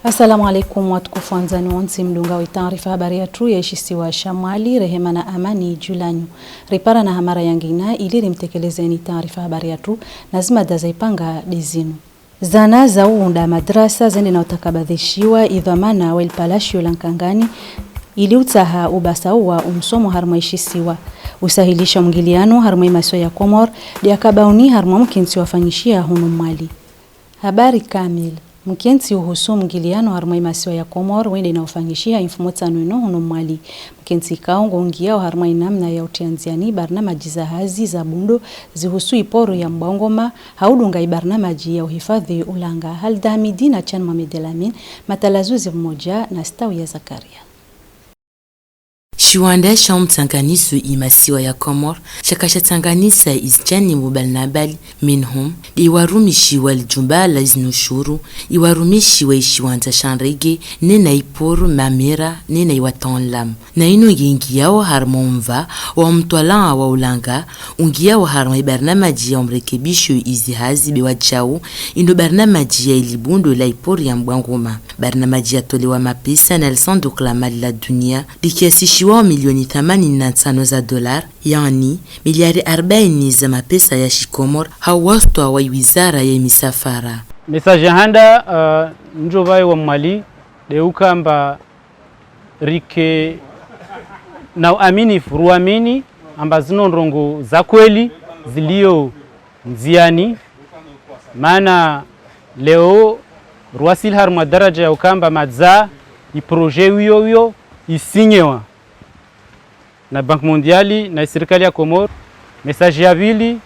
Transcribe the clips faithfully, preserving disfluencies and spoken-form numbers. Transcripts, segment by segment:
Assalamu alaikum, watukufu wandzani wontsi mdungao i taarifa habari yatru ya ishisiwa sha Mwali, rehema na amani juu lanyu. Ripara na hamara yangina ili rimtekelezeni taarifa habari yatru, na zimada za ipanga de zinu. Zana za uunda madrasa zende na utakabadhishiwa idhwamana wa ilipalashio la Nkangani ili utaha ubasa uwa umsomo harumwa ishisiwa. Usahilisha mwingiliano harumwa imasiwa ya Komor, de akabauni harumwa mkentsi wafanyishiha hunu Mwali. Habari kamili. Mkentsi uhusu mwingiliano harumwa imasiwa ya Komor wende na ufanyishiha imfumo tanu ino hunu Mwali. Mkentsi ikao ngo ungiao harumwa inamna ya utia ndziani barnamaji za hazi za bundo zihusu iporo ya Mbwangoma, ha udunga ibarnamaji ya uhifadhi ulanga. Halda Hamidi na Chan Mohamed El Amin, matalazuzi pamoja na Stawi ya Zakaria. Shiwanda sha umtsanganiso imasiwa ya Komor, shaka shatsanganisa izijani mbali na mbali, minhum, de iwarumishi wa lijumba la izinushuru, iwarumishi wa ishiwanja sha ndege, ne na iporo, mamera, ne na iwatanlam. Na ino nge ingiao harumwa umva wa umtwalan wa ulanga, ungiao harumwa ibarnamaji ya umrekebisho izi hazi be wajau, ino barnamaji ya ilibundo la iporo ya Mbwangoma. Barnamaji yatolewa mapesa na lisanduku la mali la dunia, likiasishiwao milioni themanini na tano za dolar, yani miliari arbaini za mapesa ya shikomor, ha uwastwa wa iwizara ya imisafara. Message ya handa, uh, njovayo wa Mwali, de ukamba rike na uaminifu, ruamini amba zino ndrongo za kweli zilio ndziani, mana leo ruwasili harumwa daraja ya ukamba maza iprojet wio wio isinyewa na Banque Mondiale na isirikali ya Komor. Message ya vili,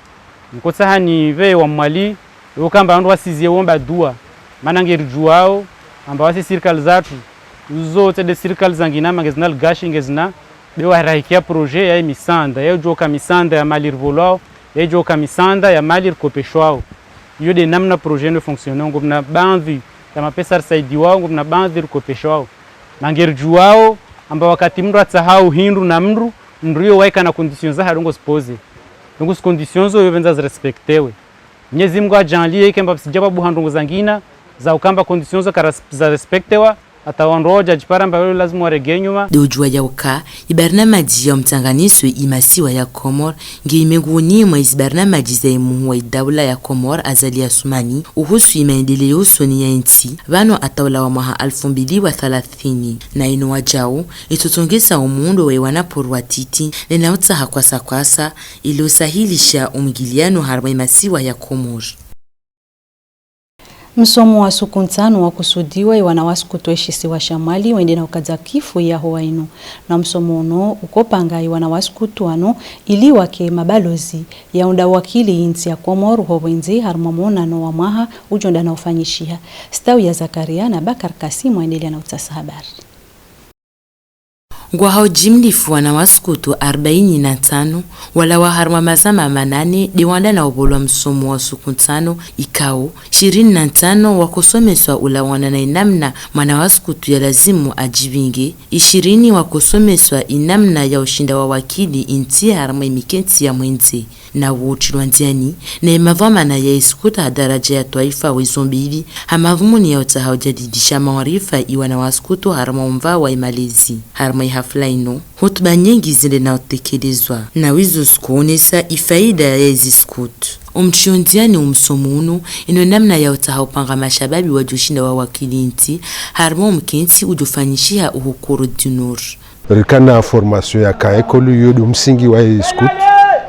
nkosa hani ve wa Mwali, ukamba wandru wasizie womba dua, mana nge rijuao amba wasi sirikali zatru, uzo tede sirikali zangina, ma nge zina ligashi nge zina, be warahikia projet ya imisanda, ya ijoka misanda ya mali rivolwao, ya ijoka misanda ya mali rikopeshwao. Iyo de namna projet no fonctionne, ngo mna banzi ya mapesa risaidiwao, ngo mna banzi rikopeshwao. Ma nge rijuao amba wakati mndru atsahao hindru na mndru, mndru iyo waika na conditions zahe dongo zipoze. Dongo si conditions zo yo venza zirespectewe. Mnyezi Mngu ajanlie ike amba psija babuha ndrongo zangina za ukamba conditions zo ka ras-, za respectewa, ata wandru wao jajipara amba welo lazima warege nyuma. De ujua yauka, ibarnamaji ya umtsanganiso imasiwa ya Komor nge imenguni mwa izi barnamaji za imuhu wa idaula ya Komor Azali Assoumani uhusu imaendeleo usoni ya intsi, vano ataulawa mwaha alfu mbili wa thalathini. Na ino wajau, itotongesa umuundo wa iwanaporo watiti, ne na utaha kwasa kwasa, ili usahilisha umwingiliano harumwa imasiwa ya Komor. Msomo wa suku ntano wakusudiwa iwana waskutu wa ishisiwa sha Mwali wende na ukaza kifu ya howa inu. Na msomo uno ukopanga iwana waskutu wano ili wake mabalozi ya unda wakili intsi ya Komor ho wenze harumwa monano wa mwaha ujonda na ufanyishiha. Stawi ya Zakaria na Bakar Kasim waendelea na utasa habari. Ngwahao jimlifu wana waskutu arbaini na tano walawa harumwa mazama manane de wanda na ubolwa msomo wa suku ntano, ikao shirini na ntano wakosomeswa ulawana na inamna mwana waskutu ya lazimu ajivinge, ishirini wakosomeswa inamna ya ushinda wawakili intsi harumwa imikentsi ya mwenze. Na wo utilwa ndziani na imavamana ya iskutu ha daraja ya twaifa wa izo mbili, ha madhumuni ya utaha ujadidisha maarifa iwana waskutu harumwa umva wa imalezi. Harumwa ihafla ino, hutuba nyengi zende na utekelezwa, na wizo sikuonesa ifaida ya izi skutu. Umtilwa ndziani umsomo unu ino namna ya utaha upanga mashababi wajoshinda wawakili intsi harumwa umkentsi ujofanyishiha uhu Koro du Nord. Rika na formation ya ka ekolo, yo do msingi wa scout.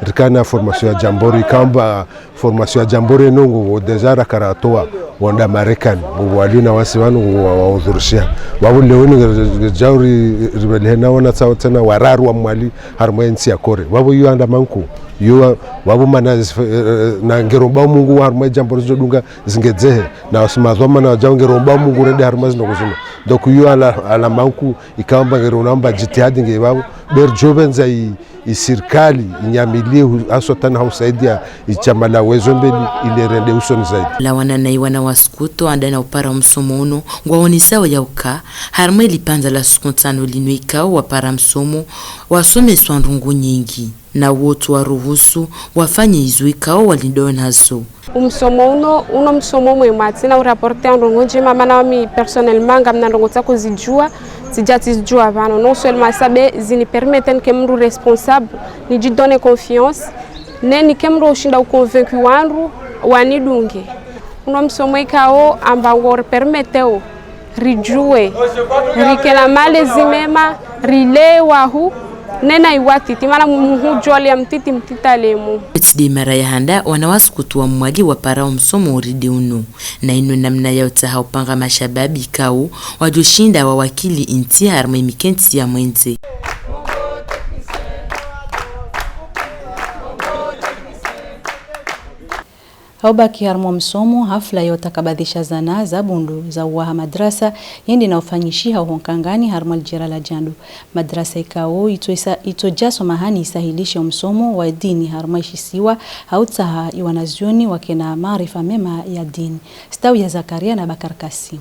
Rika na formation ya jamboree, kamba formation ya jamboree no ngo déjà raka ratoa wanda Marekani, ngo walio na wasi wanu ngo wa, wahudhurishia. Wabu leo ni nge, nge jau ri, ribelehena wana tsao tena wararu wa Mwali harumwa intsi ya Kore. Wabu yo anda manku, yo wa, wabu mana zi, eh, eh, na ngeromba Mungu harumwa jamboree zo dunga zingedzehe. Na wasi madhwamana wajau ngeromba Mungu rende harumwa zi ndoko zinu. Donc yo ala, ala manku, ikamba ngeromba jitihadi nge wabu. Ber jovenza i, i sirikali, inyamilie hu, haswa tana ha usaidia i chama la Ezo mbeli ile rende usoni zaidi. Lawana na iwana wa skuto anda na upara msomo uno, ngwaonesao yauka, harimwe lipanza la sukuntano lino ikao wapara msomo, wasomeswa ndrongo nyingi. Na wotu waruhusu wafanye izo ikao walindwa nazo. Umsomo uno, uno msomo mwema, tsina uraporte ndrongo njema, mana wami personnellement ngamna ndrongo tsako zijua, tsija tsizijua vano. Non seulement ça, be zini permettre nike mndru responsable, niji donne confiance, ne nike mndru ushinda uconvaincu wandru wanidunge. Uno msomo ikao amba ngwa uripermeteo rijue, rikena malezi mema, rilee wahu, ne na iwatiti, mana muhu jwale ya mtiti, mtiti ale muhu. Tsi de mara ya handa, wana wa sukutu wa Mwali waparao msomo oride uno. Na ino namna ya utaha upanga mashababi ikao, wajo shinda wawakili inti harimwe mikenti ya mwenze. Haubaki harimwa msomo, hafla ya utakabadhisha zana za bundu za uwaha madrasa yende na ufanyishiha uho Nkangani harimwa lijera la jando. Madrasa ikao itoisa-, itoja samahani isahilishe umsomo wa dini harimwa ishisiwa, hautaha iwanazioni wakena maarifa mema ya dini. Stawi ya Zakaria na Bakar Kasim.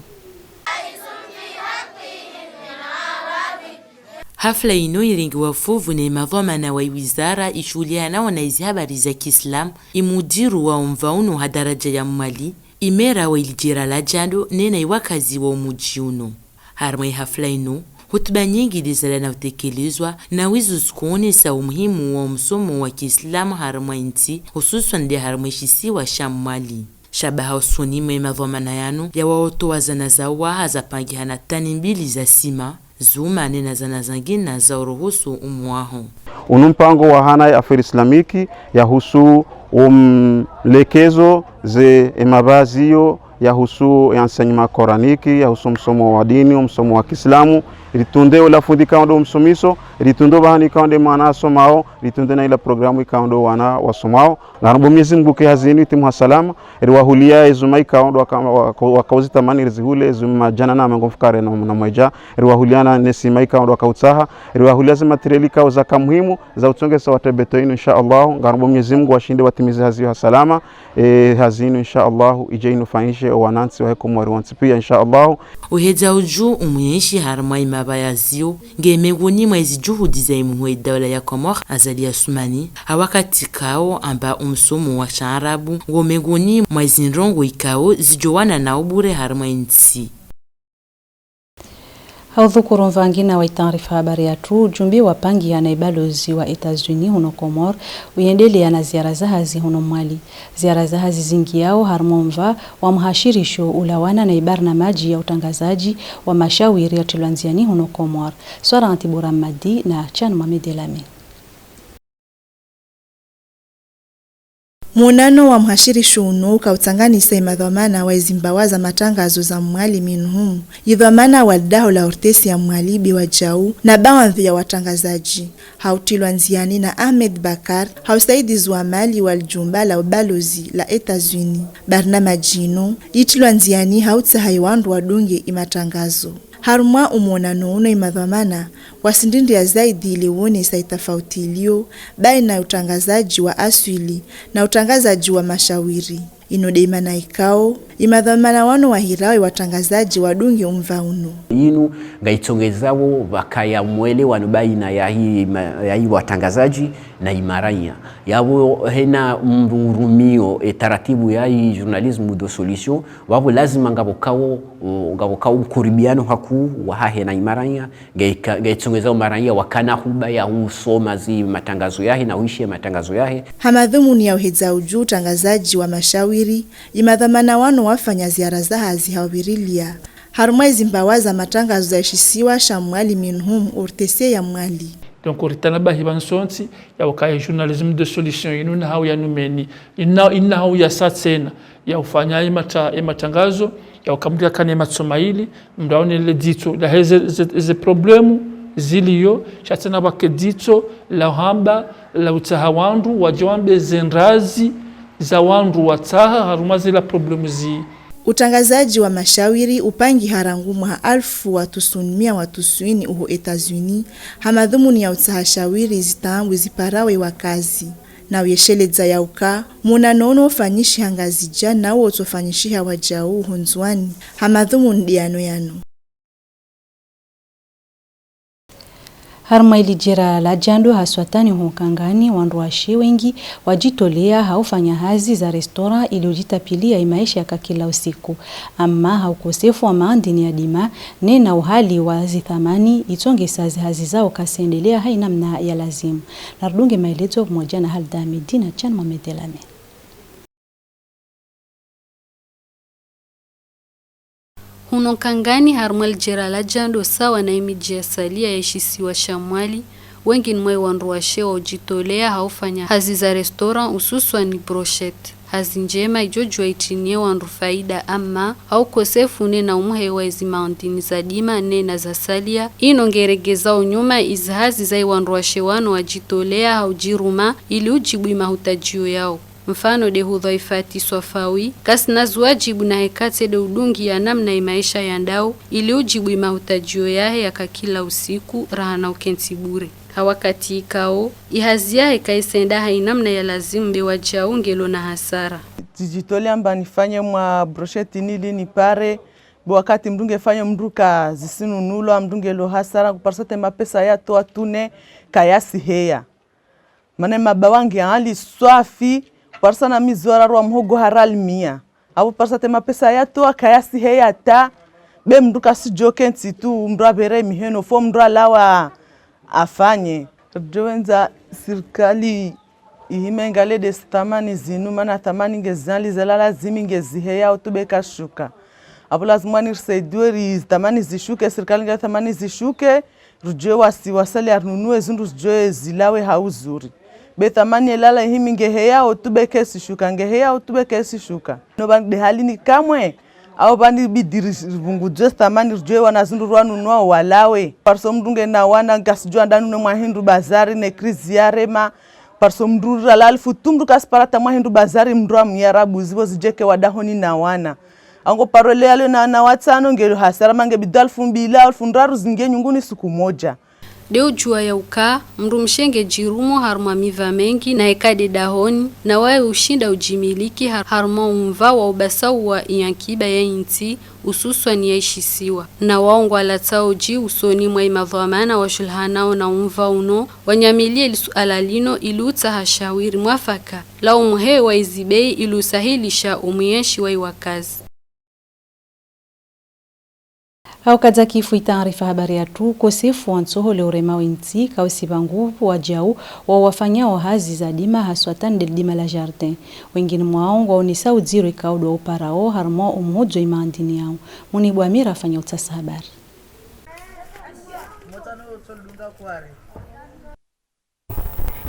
Hafla ino irengiwa fuvu na imadhwamana wa iwizara ishuhuliana na izi habari za kiislamu, imudiru wa umva uno ha daraja ya Mwali, imera wa ilijera la jando, ne na iwakazi wa umuji uno. Harimwa ihafla ino, hutuba nyingi dezala na utekelezwa, na wizuzu kuonesa umuhimu wa umsomo wa kiislamu harimwa inti, hususwan de harimwa ishisiwa sha Mwali. Shabaha usoni mwa imadhwamana yano ya waotoa zana za uwaha zapangiha na tani mbili za sima, zuma ne na zana zangina za uruhusu umwaho. Unu mpango wa hana ya affaire islamique ya husu umlekezo ze emavazi yo ya husu ya enseignement coranique, ya husu msomo wa dini, msomo wa kiislamu, ilitunde ula fundi ikao ndo msomiso, ilitunde bahani ikao nde mana asomao, ilitunde na ila programu ikao ndo wana wasomao. Ngarombo Mwenyezi Mungu ke hazi inu itimu ha salama, eri wahulia ezuma ikao ndo waka-, waka-, wakauzitamani rizihule, ezuma jana na mengo mfukare na, na mweja, eri wahulia na nesima ikao ndo wakautaha, eri wahulia ze matériel ikao zaka muhimu, za utongesa watre beto inu, insha Allah. Ngarombo Mwenyezi Mungu washinde watimize hazi yo ha salama, e hazi inu, insha Allah, ije inufaishe o wanansi wahe Komori wontsi pia, insha Allah. Uhedza uju umwenshi harimwa imabaya zio, nge mengoni mwa izi juhudi za imuhu wa idaula ya Komori, Azali Assoumani, ha wakati ikao amba umsomo wa shaarabu ngo mengoni mwa izi ndrongo ikao zijowana na ubure harimwa insi. Ha udhukuru mva ngina wa itaarifa habari yatru, ujumbe wapangiha na ibalozi wa Etats-Unis huno Komori uyendelea na ziara za hazi huno Mwali. Ziara za hazi zingiao harimwa mva wa mhashirisho ulawana na ibarnamaji ya utangazaji wa mashawiri yatilwa nziani huno Komori. Swara Antibura Madi na Chan Mohamed El Amine. Muonano wa mhashirisho uno ukautanganisa imadhwamana wa izimbawa za matangazo za Mwali Minhum, idhwamana wa lidaho la ORTC ya Mwali Biwa Jau, na bawanvi ya watangazaji, hautilwa nziani na Ahmed Bakar, hausaidizi wa mali wa lijumba la ubalozi la Etats-Unis. Barnamaji ino itilwa nziani hautaha iwandru wadunge imatangazo. Harumwa umuonano uno imadhwamana wasindindia zaidi ile wonesa itafauti ilio baina utangazaji wa aswili na utangazaji wa mashawiri. Ino de imana ikao imadhwamana wano wahirawe watangazaji wadunge umva uno. Inu nga itongezao vakaya mwelewano baina ya hi ma-, ya hi watangazaji na imaraya. Yavo hena mburumio e taratibu ya hi journalisme de solution. Vavo lazima ngavo kao, ngavo kao mkoribiano hakuu wahahe na imaraya, nge ka-, nge tsongeza umaraya wakana huba ya husoma zi matangazo yahe na huishia matangazo yahe. Ha madhumuni ya uhedza uju utangazaji wa mashawiri, imadhwamana wano wafanya ziara za hazi ha uvirilia harumwa izimbawa za matangazo za ishisiwa sha Mwali Minhum, ORTC ya Mwali. Donc, ritanabahi bansontsi, ya uka e journalisme de solution, inu na hau ya numeni, ina, ina hau ya sa tsena, ya ufanya e mata-, e matangazo, ya uka mndru yakane matso maili, mndru aone le dito, la he ze, ze, ze problemu zilio, sha tsena bake dito, la hamba, la utaha wandru, waje wambe ze ndrazi za wandru wataha, harumwa zila problemu zi. Utangazaji wa mashawiri upangiha rangu mwaha alfu wa tusun mia wa tusuini uho Etats-Unis, ha madhumuni ya utaha shawiri zitambwi ziparawe wakazi. Na uyesheledza yauka, muna nono ufanyishiha Ngazidja na wo utofanyishiha wajau ho Ndzuani, ha madhumuni de yano yano. Harumwa ili jera la Djando haswa tani ho Nkangani, wandru washe wengi wajitolea ha ufanya hazi za restaurant ili ujitapilia i maisha ya ka kila usiku. Ama ha ukosefu wa maandini ya dima, ne na uhali wa zithamani, itongesa zihazi zao ka ziendelea ha inamna ya lazimu. Na rudunge maelezo pamoja na Halda Medina, Chan Mohamed Elame. Huno Nkangani harumwa ili jera la Djando sawa na i miji ya salia ya i shisiwa sha Mwali, wengi ni mwa i wandru washe wa ujitolea ha ufanya hazi za restaurant, hususwani brochette. Hazi njema ijo jua itinie wandru faida, ama ha ukosefu ne na umuhe wa izi maandini za dima ne na za salia, ino nge iregezao nyuma izi hazi za i wandru washe wano wajitolea ha ujiruma ili ujibu i mahutajio yao. Mfano de hudhwaifati swafawi, kasi na zu wajibu na hekate de udungi ya namna i maisha yandao, ili ujibu i mahutajio yahe ya ka kila usiku, raha na ukenti bure. Ha wakati ikao, i hazi yahe ka isenda ha inamna ya lazimu, be wajau nge lo na hasara. Tijitolea amba nifanye mwa brochette ini ili nipare, be wakati mndru nge fanye mndru ka zisinunulwa, mndru nge lo hasara, ngu parisa te mapesa ya toa tune, ka yasi heya. Mana i mabawa nge hali swafi, parisa na mizo ararua muhogo harali mia. Abo parisa te mapesa ya toa ka yasi heya ta, be mndru ka si jo kenti tu, mndru abere miheno fo mndru alawa afanye. Rjo wenza sirikali ihime ngale de zithamani zinu, mana thamani nge zali za la lazimi nge ziheyao tu be ka shuka. Abo lazima ni risaidiwe ri thamani zishuke, sirikali nge thamani zishuke, rujue wasi wasali arnunue zindru zujue zilawe ha uzuri. Be thamani elala ihimi nge heyao tu be ka si shuka, nge heyao tu be ka si shuka. No bani de hali ni kamwe, au bani bidi ri-, rivungujue thamani rujue wana zindru rwanunua walawe. Parso mndru nge na wana nge ka si jua nda nunue mwa hindru bazari ne krizi ya rema. Parso mndru ralala alfu tu mndru ka si para ata mwa hindru bazari mndru wa Mwarabu zibo zijeke wa dahoni na wana. Ango parole yalo na, na watano nge hasara ma nge bidi alfu mbili, alfu ndraru zingie nyunguni siku moja. De ujua yauka, mndru mshe nge jirumo harumwa miva mengi na eka de dahoni, na wai ushinda ujimiliki har-, harumwa umva wa ubasau wa i ankiba ya inti, hususwani ya ishisiwa. Na wao ngwalatsao ji usoni mwa i madhwamana washulahanao na umva uno, wanyamilie lisuala lino ili utsaha shawiri mwafaka la umuhe wa izi bei ili usahilisha umuenshi wa i wakazi. Au kazaki fui taarifa habari yatru, ukosefu wa ntsohole uremao inti, kausi ba nguvu wajau wa wafanyao hazi za dima haswatan de dima la jardin. Wengine mwao ngwaonesa udziro ikao dwa uparao harumwa umuhujo i maandini yao. Munibu Amira afanya utasa habari.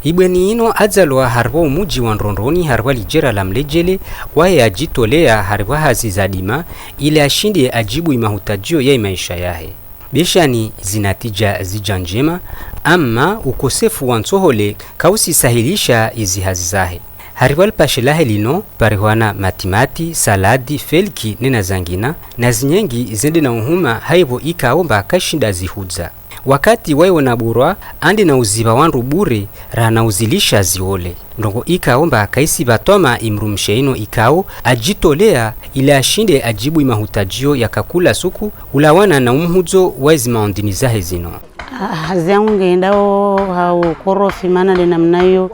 Ibweni ino azalwa haribwa umuji wa Ndrondroni haribwa lijera la Mlejele, waye ajitolea haribwa hazi za dima, ili ashinde ajibu imahutajio ya imaisha yahe. Beshani zinatija zija njema, ama ukosefu wa nsohole kausi sahilisha izi hazi zahe. Haribwa lipashe lahe lino, parihwana matimati, saladi, feliki, nena zangina, na zinyengi zende na uhuma haivo ikaomba kashinda zihuza. Wakati waiwo na burwa, ande na uziba wandru bure, raha na uzilisha ziole. Ndrongo ikao mba kaisi batwama imrumisha ino ikao ajitolea ili ashinde ajibu imahutajio ya kakula suku ulawana na umuhuzo wa izi maondini zahe zino. Ah, hazi yangu ngendao ha ukorofi mana le namna iyo,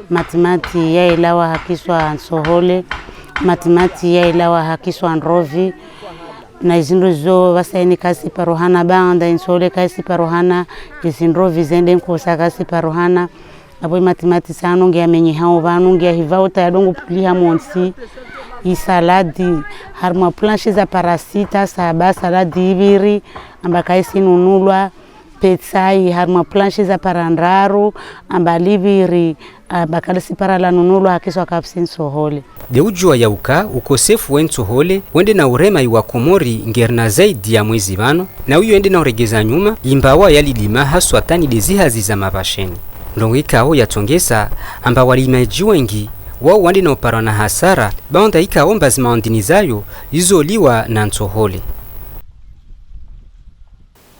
matimati yailawa ha kiswa nsohole, matimati yailawa ha kiswa ndrovi, na izindru zo basaini kasi parohana banda insole kasi parohana, izindru vizende nkosa kasi parohana. Abo imatimati sano ngia menye hao vanu ngia hivauta ya dongo puliha monsi. Isaladi harumwa planche za parasita saba saladi iviri amba kaisi nunulwa. Petsai harumwa planche za parandraru amba liviri amba kalisi parala nunulwa ha kiswa kapsi nsohole. De ujua yauka ukosefu we nsohole wende na urema iwa Komori ngerna zaidi ya mwezi vano, na uyo ende na uregeza nyuma imbawa ya lidima haswatani de zihazi za mavasheni. Ndrongo ikao yatongesa amba walima eji wengi wao wande na uparwa na hasara, baonda ikao mba zimaondini zayo izoliwa na nsohole.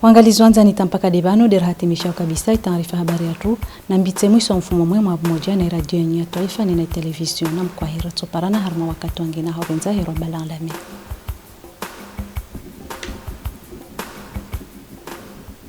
Waangalizi wandzani, ta mpaka de bano de raha timishao kabisa i taarifa habari yatru. Na mbitse mwiso wa mfumo mwema wa bumoja na i radio yenyu ya twaifa ni na i television. Na mkwaheri, tsoparana harumwa wakati wangina, hau benza herwa balang lame.